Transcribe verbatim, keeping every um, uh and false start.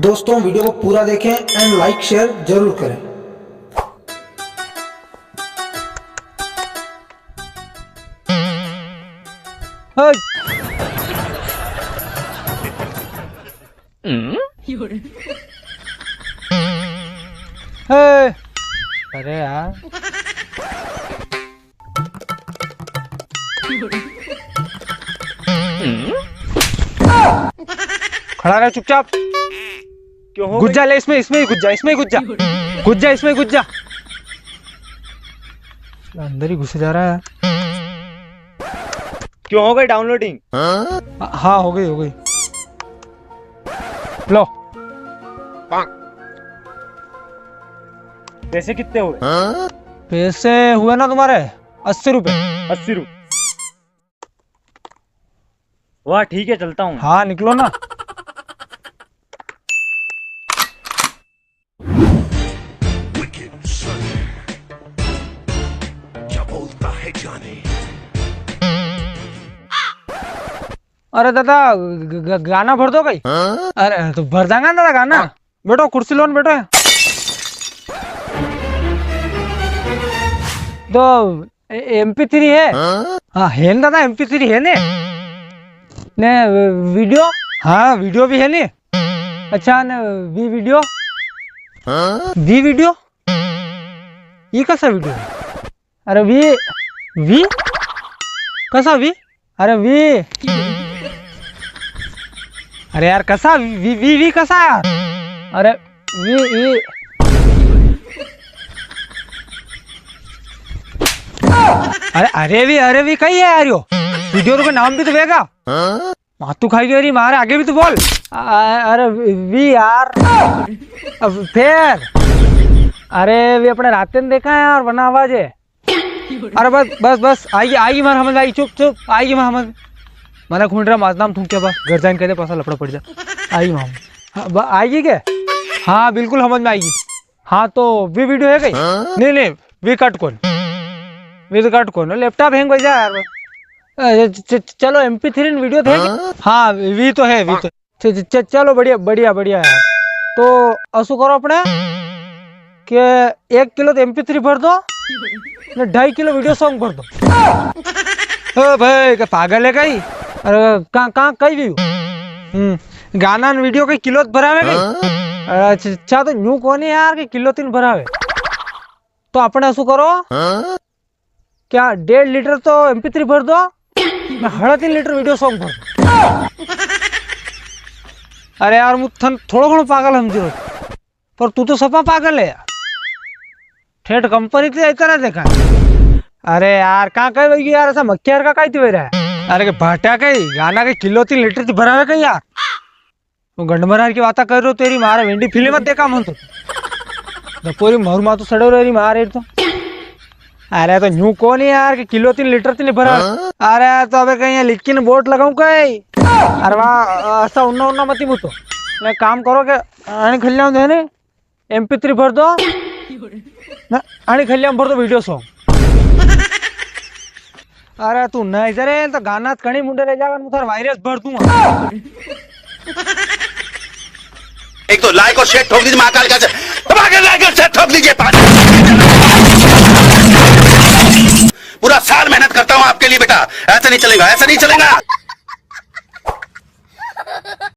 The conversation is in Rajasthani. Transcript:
दोस्तों, वीडियो को पूरा देखें and like share जरूर करें। हट। हे। अरे यार। खड़ा रह चुपचाप। क्यों हो घुस गई? जा, ले इसमें, इसमें ही घुस जा, इसमें ही घुस जा। घुस जा, इसमें घुस जा। अंदर ही घुसे जा रहा है। क्यों हो गई downloading? हाँ, हाँ, हो गई, हो गई। लो। पैसे कितने हुए? पैसे हुए ना तुम्हारे अस्सी रुपए। अस्सी रुपए। वाह, ठीक है, चलता हूँ। हाँ, निकलो ना। Wicked Son, क्या बोलता है जाने। अरे दादा, ग-, ग-, गाना भर दो कई। अरे तो भर दांगा ना दादा गाना। बैठो, कुर्सी लो न, बैठो। तो एम पी थ्री है? हाँ, है ना दादा, एम पी थ्री है ने। ने वीडियो? हाँ, वीडियो भी है ने। अच्छा, ने वी वीडियो? वी वीडियो? ये कैसा वीडियो है? अरे वी, वी? कसा वी? अरे वी। अरे यार, कसा वी, वी, वी, वी कसा यार? अरे वी, वी। अरे, अरे वी, अरे वी कई है यार यो? वीडियो को नाम भी तो वेगा। मातू खाई गयो री मारे, आगे भी तो बोल। आ, अरे वी, वी यार। अब फेर। अरे वी अपने राते ने देखा है यार, बना आवाज है। अरे बस, बस, बस, आएगी, आएगी मारे समझ में, आएगी, चुप, चुप, आएगी मारे समझ। मना खुंडरा माजनाम थूक के बस, घर जाइन कह दे, पासा लफड़ा पड़ जा। आएगी मारे समझ। हाँ, ब-, आएगी क्या? हाँ, बिल्कुल समझ में आएगी। हाँ, तो वी वीडियो है कई? हाँ? नहीं, नहीं, वी कट कौन। वी तो कट कौन। लैपटॉप हैंग हो जा यार। अ, च-, च-, चलो, एम पी थ्री वीडियो थे क्या? हाँ? हाँ, वी तो है, वी तो। च-, च-, च-, चलो, बढ़िया, बढ़िया, बढ़िया यार। तो असु करो अपने के एक किलो तो एम पी थ्री भर दो, ने ढाई किलो वीडियो सॉन्ग भर दो। ओ भाई, का पागल है कई? अरे, का, का, कई व्यू? हम्म, गाना ने वीडियो कई किलो तो भरावे कई? हाँ? अच्छा, अच्छा, तो न्यू कोनी यार के किलो तीन भरावे। तो अपने असु करो, हाँ? क्या डेढ़ लीटर तो एम पी थ्री भर दो, ने हड़ा तीन लीटर वीडियो सॉन्ग भर दो। अरे यार, मु थन थोड़ो घणो पागल समझी रो, पर तू तो सपा पागल है यार। ठेठ कंपनी ते जाता रहा देखा। अरे यार, का कई वही यार, ऐसा मक्यार का काई ते वही रहा है? अरे के भाटा कई, गाना के किलो तीन लीटर ती भरावे कई यार। वो गंडमरार की बाता कर रो तेरी मारे, वेंडी फिल्म मत देखा मन तो। दपोरी महर मातू सड़ो रे री मारे तो। अरे तो न्यू कोनी यार के किलो तीन लीटर ती नी भरा। हाँ? अरे तो अबे कई लिख के बोर्ड लगाऊं कई? अरे वाह, ऐसा उन्ना उन्ना मती मुतो। मैं काम करो के आने खल्याऊं दे ने एम पी थ्री भर दो। ना, आने खल्याऊं भर दो वीडियो सॉन्ग। अरे तू नहीं जरे तो गाना कणी मुंडे ले जावन, मु थार वायरस भर दूंगा। एक तो लाइक और शेयर ठोक दीजिए महाकाल का, दबा के लाइक और शेयर ठोक दीजिए। पूरा साल मेहनत करता हूँ आपके लिए बेटा, ऐसा नहीं चलेगा, ऐसा नहीं चलेगा।